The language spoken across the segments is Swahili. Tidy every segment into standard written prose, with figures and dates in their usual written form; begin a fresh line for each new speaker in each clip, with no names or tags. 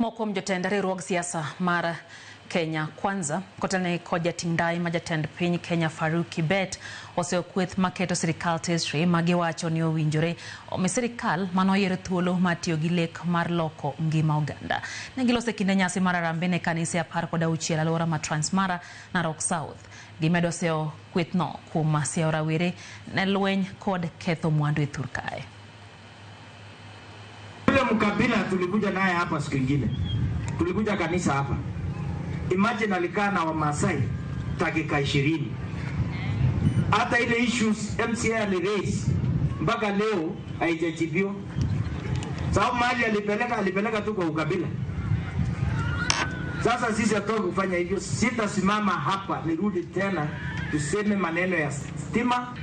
Moko kuom jotend riwruog siasa mar Kenya Kwanza kotelne kod jating' ndai ma jatend piny Kenya Farouk Kibet oseyo kweth maketo sirikal tesre ma giwacho ni owinjore omi sirikal mane oyier thuolo mar tiyo gi lek mar loko ngima oganda. Ne giloso e kinde nyasi mar harambee ne kanise 16 alwora ma Transmara, Narok South. Gimedo seyo kwethno kuom seyo rawere ne lweny kod ketho mwandu e thur kae.
Yule mkabila tulikuja naye hapa siku ingine, tulikuja kanisa hapa. Imagine alikaa na Wamasai dakika 20. Hata ile issues MCA aliraise mpaka leo haijajibiwa, sababu mali alipeleka tu kwa ukabila. Sasa sisi hatuwezi kufanya hivyo. Sitasimama hapa nirudi tena tuseme maneno ya stima.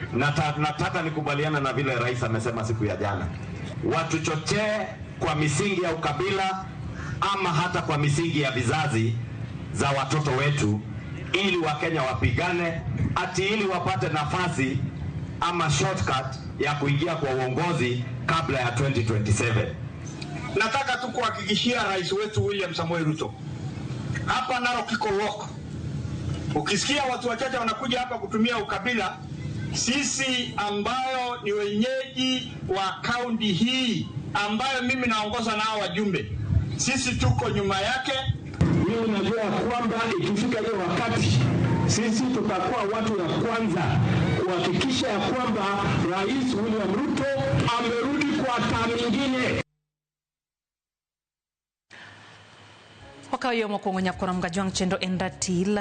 Nataka nikubaliana na vile rais amesema siku ya jana, watuchochee kwa misingi ya ukabila ama hata kwa misingi ya vizazi za watoto wetu, ili Wakenya wapigane ati ili wapate nafasi ama shortcut ya kuingia kwa uongozi kabla ya 2027.
Nataka tu kuhakikishia rais wetu William Samoei Ruto, hapa Narok iko lock. Ukisikia watu wachache wanakuja hapa kutumia ukabila, sisi ambayo ni wenyeji wa kaunti hii ambayo mimi naongoza nao wajumbe, sisi tuko nyuma yake.
Mimi najua ya kwamba ikifika hiyo wakati sisi tutakuwa watu wa kwanza kuhakikisha ya kwamba Rais William Ruto amerudi kwa term nyingine.
Wakaw yo mokwongo nyakwar Mgajwang' chenro en ratil.